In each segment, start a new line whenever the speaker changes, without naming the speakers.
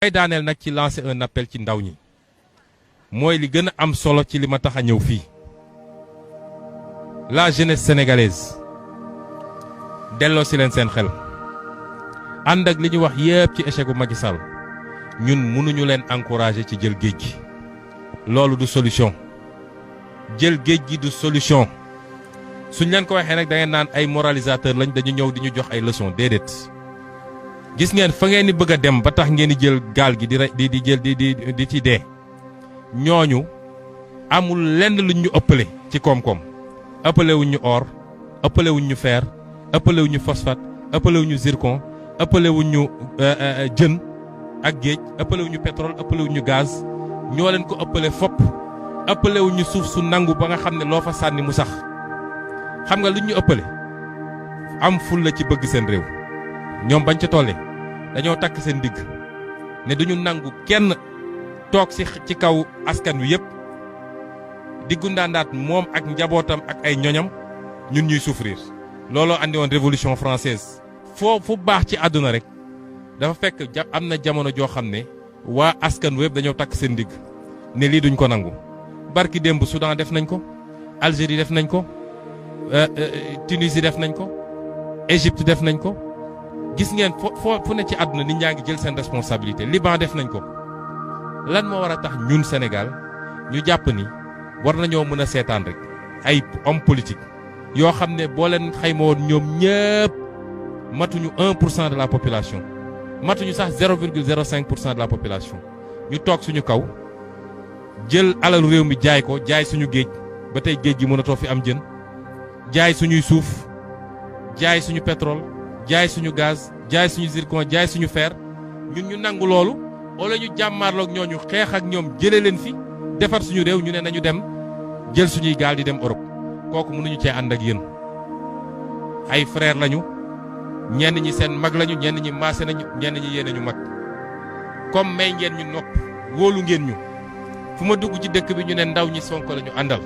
ay daaneel nag ci lancer un appel ci ndaw ñi mooy li gën a am solo ci li ma tax a ñëw fii la jeunesse sénégalaise delloo si leen seen xel ànd ak li ñu wax yépp ci échec bu Macky Sall ñun mënuñu leen encourager ci jël géej gi loolu du solution jël géej gi du solution suñ leen ko waxee nag da ngeen naan ay moralisateur lañ dañu ñëw di ñu jox ay leçons déedéet gis ngeen fa ngeen di bëgg a dem ba tax ngeen di jël gaal gi di ci dee ñooñu amul lenn luñ ñu ëppale ci koom-koom ëppale wuñ ñu or ëppale wuñ ñu fer ëppale wuñ ñu phosphate ëppale wuñ ñu zircon ëppale wuñ ñu jën ak géej ëppale wuñ ñu pétrole ëppale wuñ ñu gaz ñoo leen ko ëppale fopp ëppale wuñ ñu suuf su nangu ba nga xam ne loo fa sànni mu sax xam nga luñ ñu ëppale am ful la ci bëgg seen réew ñoom bañ ca tollee dañoo takk seen digg ne duñu nangu kenn toog ci kaw askan wi yépp diggu ndaandaat moom ak njabootam ak ay ñoñam ñun ñuy souffrir looloo andi woon révolution française fu baax ci àdduna rek dafa fekk am na jamono joo xam ne waa askan wi yépp dañoo takk seen digg ne lii duñ ko nangu barki démb Soudan def nañ ko Algérie def nañ ko Tunisie def nañ ko Égypte def nañ ko gis ngeen fu ne ci àdduna nit ñaa ngi jël seen responsabilité Liban def nañ ko lan moo war a tax ñun Sénégal ñu jàpp ni war nañoo mën a seetaan rek ay homme politique yoo xam ne boo leen xayma woon ñoom ñëpp matuñu 1% de la population matuñu sax 0,05% de la population ñu toog suñu kaw jël alalu réew mi jaay ko jaay suñu géej ba tey géej gi mënatoo fi am jën jaay suñuy suuf jaay suñu pétrole jaay suñu gaz jaay suñu zircon jaay suñu fer ñun ñu nangu loolu wala ñu jàmmaarloog ñooñu xeex ak ñoom jëlee leen fi defar suñu réew ñu ne nañu dem jël suñuy gaal di dem Europe kooku mënuñu cee ànd ak yéen ay frère lañu ñenn ñi seen mag lañu ñenn ñi maase nañu ñenn ñi yéene ñu mag comme may ngeen ñu nopp wóolu ngeen ñu fu ma dugg ci dëkk bi ñu ne ndaw ñi Sonko lañu àndal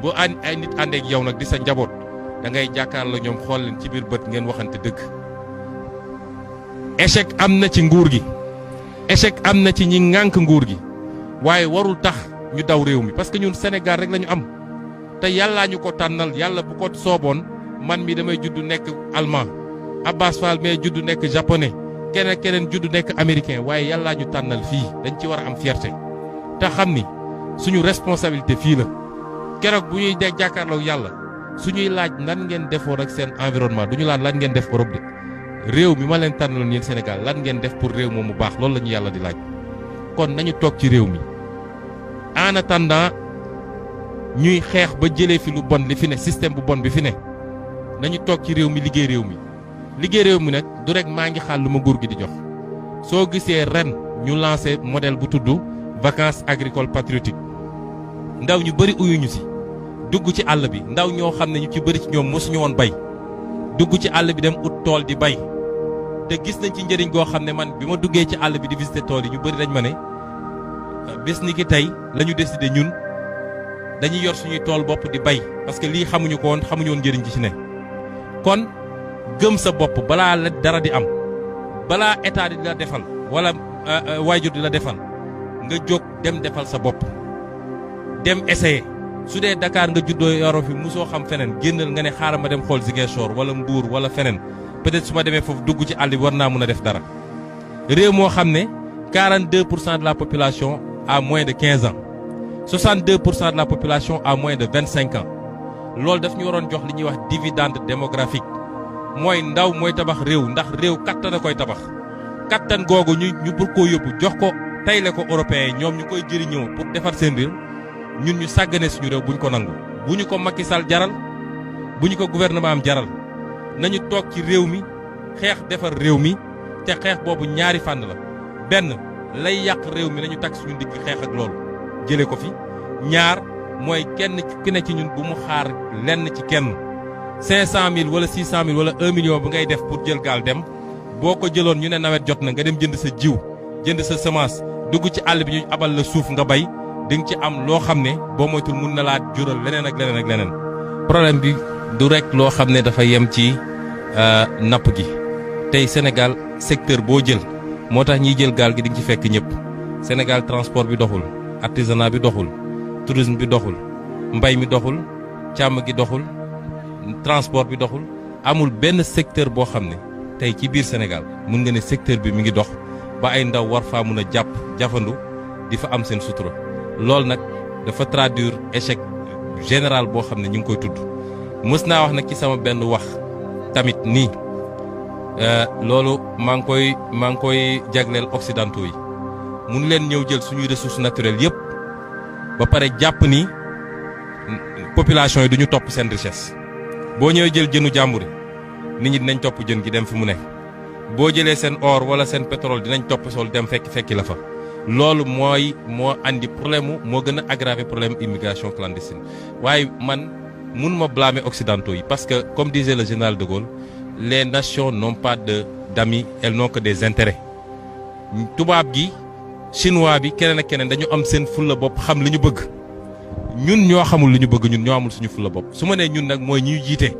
boo ay nit àndeek yow nag di sa njaboot da ngay jàkkaarloo ñoom xool leen ci biir bët ngeen waxante dëgg échec am na ci nguur gi échec am na ci ñi ŋànk nguur gi waaye warul tax ñu daw réew mi parce que ñun Sénégal rek lañu am te yàllaa ñu ko tànnal yàlla bu ko sooboon man mi damay juddu nekk allemand Abbas Fall mais juddu nekk japonais keneen juddu nekk américain waaye yàllaa ñu tànnal fii dañ ci war a am fierté te xam ni suñu responsabilité fii la keroog bu ñuy dee jàkkaarloo yàlla suñuy laaj lan ngeen defoon ak seen environnement duñu laaj lan ngeen def Europe de réew mi ma leen tànnaloon yéen Sénégal lan ngeen def pour réew moom mu baax loolu la ñu yàlla di laaj kon nañu toog ci réew mi en attendant ñuy xeex ba jëlee fi lu bon li fi ne système bu bon bi fi ne nañu toog ci réew mi liggéey réew mi nag du rek maa ngi xaal lu ma nguur gi di jox soo gisee ren ñu lancé modèle bu tudd vacances agricoles patriotiques ndaw ñu bëri uyuñu si dugg ci àll bi ndaw ñoo xam ne ñu ci bëri ci ñoom mosuñu woon bay dugg ci àll bi dem ut tool di bay te gis nañ ci njëriñ goo xam ne man bi ma duggee ci àll bi di visiter tool yi ñu bëri dañ ma ne bés ni ki tey la ñu décidé ñun dañuy yor suñuy tool bopp di bay parce que lii xamuñu ko woon xamuñu woon njëriñ gi ci ne kon gëm sa bopp balaa la dara di am balaa état di la defal wala waajur di la defal nga jóg dem defal sa bopp dem essayer su dee Dakar nga juddoo yoroo fi mosoo xam feneen génnal nga ne xaaral ma dem xool Ziguinchor wala Mbour wala feneen peut-être su ma demee foofu dugg ci àll bi war naa mën a def dara réew moo xam ne 42% de la population a moins de 15 ans 62% de la population a moins de 25 ans loolu daf ñu waroon jox li ñuy wax dividende démographique mooy ndaw mooy tabax réew ndax réew kattan a koy tabax kattan googu ñu pour koo yóbbu jox ko tayle ko européen ñoom ñu koy jëriñoo pour defar seen réew ñun ñu sàggane suñu réew buñ ko nangu bu ñu ko Macky Sall jaral bu ñu ko gouvernement am jaral nañu toog ci réew mi xeex defar réew mi te xeex boobu ñaari fànn la benn lay yàq réew mi nañu takk suñu digg xeex ak loolu jëlee ko fi ñaar mooy kenn ki ne ci ñun bu mu xaar lenn ci kenn 500000 wala 600000 wala 1 million bu ngay def pour jël gaal dem boo ko jëloon ñu ne nawet jot na nga dem jënd sa jiw jënd sa semence dugg ci àll bi ñu abal la suuf nga bay di nga ci am loo xam ne boo moytul mun na laa jural leneen ak leneen ak leneen. problème bi du rek loo xam ne dafa yem ci napp gi tey Sénégal secteur boo jël moo tax ñiy jël gaal gi di nga ci fekk ñëpp. Sénégal transport bi doxul, artisanat bi doxul, tourisme bi doxul, mbay mi doxul, càmm gi doxul, transport bi doxul. amul benn secteur boo xam ne tey ci biir Sénégal mun nga ne secteur bi mi ngi dox ba ay ndaw war faa mun a jafandu di fa am seen sutura. loolu nag dafa traduire échec général boo xam ne ñu ngi koy tudd. mës naa wax nag ci sama benn wax tamit nii loolu maa ngi koy jagleel occidentaux yi. mun leen ñëw jël suñuy ressources naturelles yëpp ba pare jàpp ni population yi duñu topp seen richesse. boo ñëwee jël jënu jàmbur nit ñi dinañ topp jën gi dem fi mu nekk boo jëlee seen or wala seen pétrole dinañ topp sol dem fekki la fa. loolu moo andi problème moo gën a aggraver problème immigration clandestine. waaye man mun ma blâmer occidentaux yi parce que comme disait le général de Gaulle les nations n'ont pas d'amis, elles n'ont que des intérêts. tubaab gi chinois bi keneen ak keneen dañu am seen fulla bopp xam li ñu bëgg. ñun ñoo xamul li ñu bëgg, ñun ñoo amul suñu fulla bopp. su ma nee ñun nag mooy ñuy jiite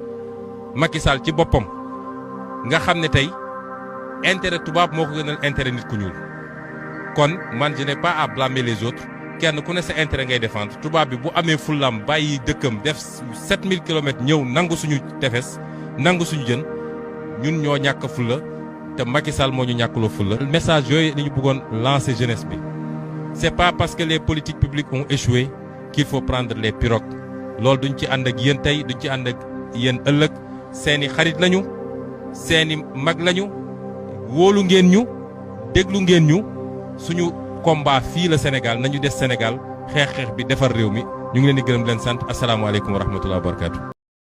Macky Sall ci boppam nga xam ne tey intérêt tubaab moo ko gënal intérêt nit ku ñuul. kon man je n'ai pas à blâmer les autres kenn ku ne sa intérêt ngay défendre. tubaab bi bu amee fullaam bàyyi dëkkam def 7000 kilomètres ñëw nangu suñu tefes nangu suñu jën ñun ñoo ñàkk fulla te Macky Sall moo ñu ñàkkuloo fulla. message yooyu ni ñu bëggoon lancer jeunesse bi c'est pas parce que les politiques publiques ont échoué qu'il faut prendre les pirogues. loolu duñ ci ànd ak yéen tey duñ ci ànd ak yéen ëllëg seeni xarit lañu seeni mag lañu wóolu ngeen ñu déglu ngeen ñu suñu combat fii la Sénégal nañu des Sénégal xeex bi defar réew mi ñu ngi leen di gërëm leen sant asalaamaaleykum wa rahmatulah wa barakaatu.